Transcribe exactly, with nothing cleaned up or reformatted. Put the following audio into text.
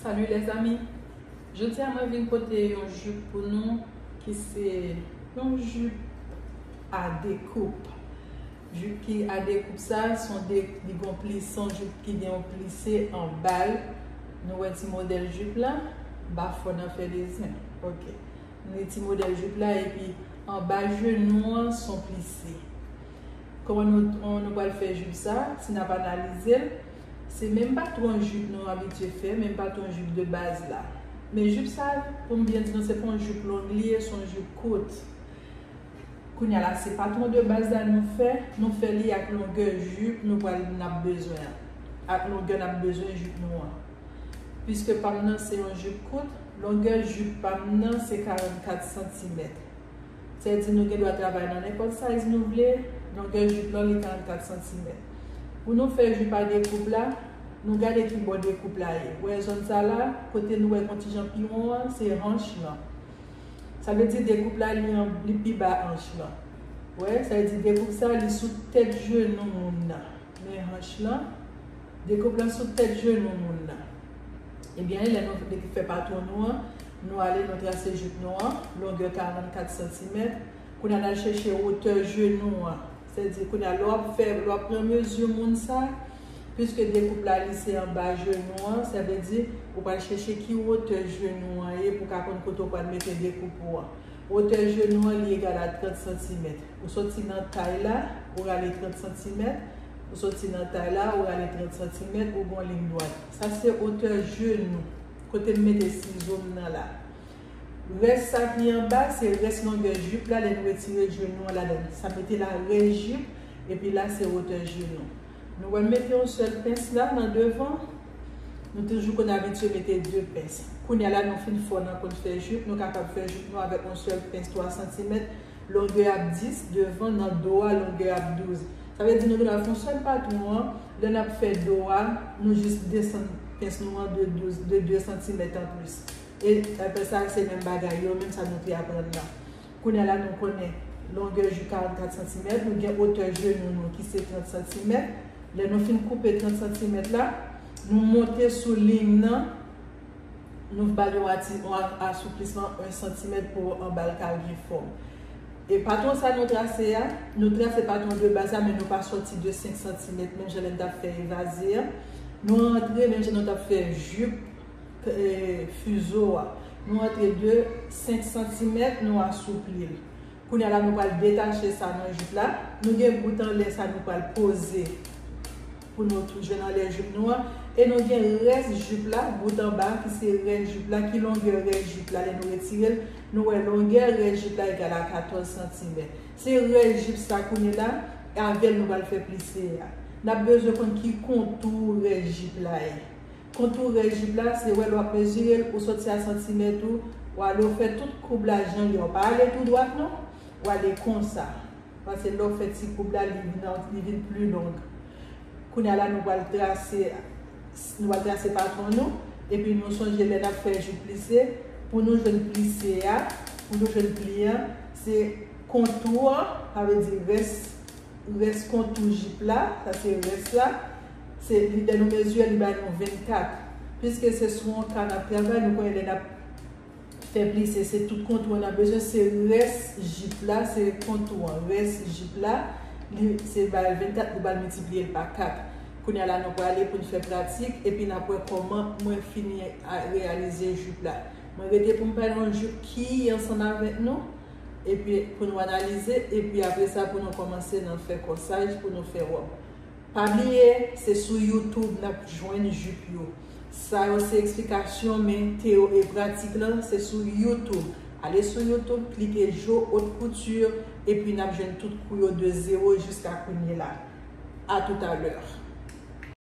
Salut les amis. Jodi a mwen vin pote yon jupe pou nou ki se yon jupe a dekoup. Jupe ki a dekoup sa, se yon de, li gon plis, se yon jupe ki gen yon plise anba l. Nou wè ti modèl jupe la, ba fò nan fè dezen. Ok. Nou wè ti modèl jupe la, epi anba jenou an, se yon plise. Kòman nou, nou pral fè jupe sa? Si n ap analize l, se menm patwon jupe nou abitye fè, menm patwon jupe de baz la. Men jupe sa, pou m byen di nou, se pa yon jupe long li ye, se yon jupe kout. Kounye a la, se patwon de baz la nou fè, nou fè li ak longè jupe nou pral, n ap bezwen an, ak longè n ap bezwen jupe nou an. Piske pa m nan se yon jupe kout, longè jupe pa m nan se karannkat santimèt. Sa vle di nou gen dwa travay nan nenpòt size nou vle, longè jupe lan li karannkat santimèt. Pou nou fè jupe a dekoup la, nou gade ki bò dekoup la ye. Ou wè zòn sa la, kote nou wè gon ti jan pi won an, se hanch lan. Sa vle di dekoup la li, an, li pi ba hanch lan. Ou wè, sa vle di dekoup sa li sou tèt jenou moun nan. Men hanch lan, dekoup lan sou tèt jenou moun nan. Ebyen, lè nou fè patwon nou an, nou ale, nou trase jupe nou an, longè karannkat santimèt. Kounye a n al chèche wotè jenou an. Sètadi, kounye a lè w ap fè, lè w ap pran mezi moun sa, piske dekoup la li se anba jenou an, sa vle di ou pral chèche ki wotè jenou an ye pou w ka konn kote w pral mete dekoup ou an. Wotè jenou an li egal a trant santimèt. Ou soti nan tay la, ou rale trant santimèt, ou soti nan tay la, ou rale trant santimèt, ou gon liy dwat. Sa se wotè jenou, kote m mete sizo m nan la. Rès sa ki anba, se rès longè jip la, lè nou retire jenou an ladan l. Sa mete la rès jip, epi la se wotè jenou. Nou wè m mete yon sèl pens la nan devan. Nou toujou konn abitye mete de pens. Kounye a la nou fin fò nan konn fè jip, nou kapab fè jip nou avèk yon sèl pens twa santimèt, longè ap dis, devan nan do a longè ap douz. Sa vle di nou gen dwa fè yon sèl patwon an, lè n ap fè do a, nou jis desann pens nou an de douz, de de santimèt anplis. E apre sa, se menm bagay yo, menm sa nou te aprann nan. Kounye a la, nou konnen longè jip karannkat santimèt, nou gen wotè jenou nou ki se trant santimèt. Lè nou fin koupe trant santimèt la, nou monte sou liy nan, nou ba l yon ati-, yon a-, asouplisman yon santimèt pou anba l ka gen fòm. E patwon sa nou trase a, nou trase patwon de baz la, men nou pa sòti de senk santimèt, menm jan lè n t ap fè evaze a. Nou rantre, menm jan nou t ap fè jip, e, fizo a. Nou rantre de senk santimèt, nou asoupli l. Kounye a la, nou pral detache sa nan jip la. Nou gen bout anlè sa nou pral poze pou nou tou jwenn anlè jip nou an. E nou gen rès jip la, bout anba, ki se rès jip la, ki longè rès jip la. Lè nou retire l, nou wè longè rès jip la egal a katòz santimèt. Se rès jip sa kounye la, avè l nou pral fè plise a. N ap bezwen konn ki kontou rès jip la ye. Kontou rès jip la, se wè lè w ap mezire l, ou soti a santimèt ou, w ale w fè tout koub la jan l ye. W pa ale tou dwat non, w ale konsa. Paske lè w fè ti koub la, li vin, li vin pli long. Kounye a la, nou pral trase, nou pral trase patwon nou, epi nou sonje lè n ap fè jip plise, pou nou jwenn plise a, pou nou jwenn pli an, se kontou an, sa vle di rès, rès kontou jip la, sa se rès la, se, li, lè nou mezire, li ba nou vennkat. Piske se sou yon ka n ap travay, nou konnen lè n ap fè plise, se tout kontou an n ap bezwen, se rès jip la, se kontou an, rès jip la, li, se ba l vennkat, nou ba l miltipliye l pa kat. Kounye a la, nou prale pou n fè pratik, epi n ap wè kòman mwen fini a reyalize jip la. Mwen rete pou m pale yon jip ki ansanm avèk nou, epi pou nou analize, epi apre sa, pou nou kòmanse nan fè kòsaj, pou nou fè wòb. Pa bliye, se sou YouTube n ap jwenn jip yo. Sa yo se eksplikasyon, men teyo-, e pratik lan, se sou YouTube. Ale sou YouTube, klike Jo Haute Couture, epi n ap jwenn tout kou yo de zewo jiska kounye la. À tout à l'heure.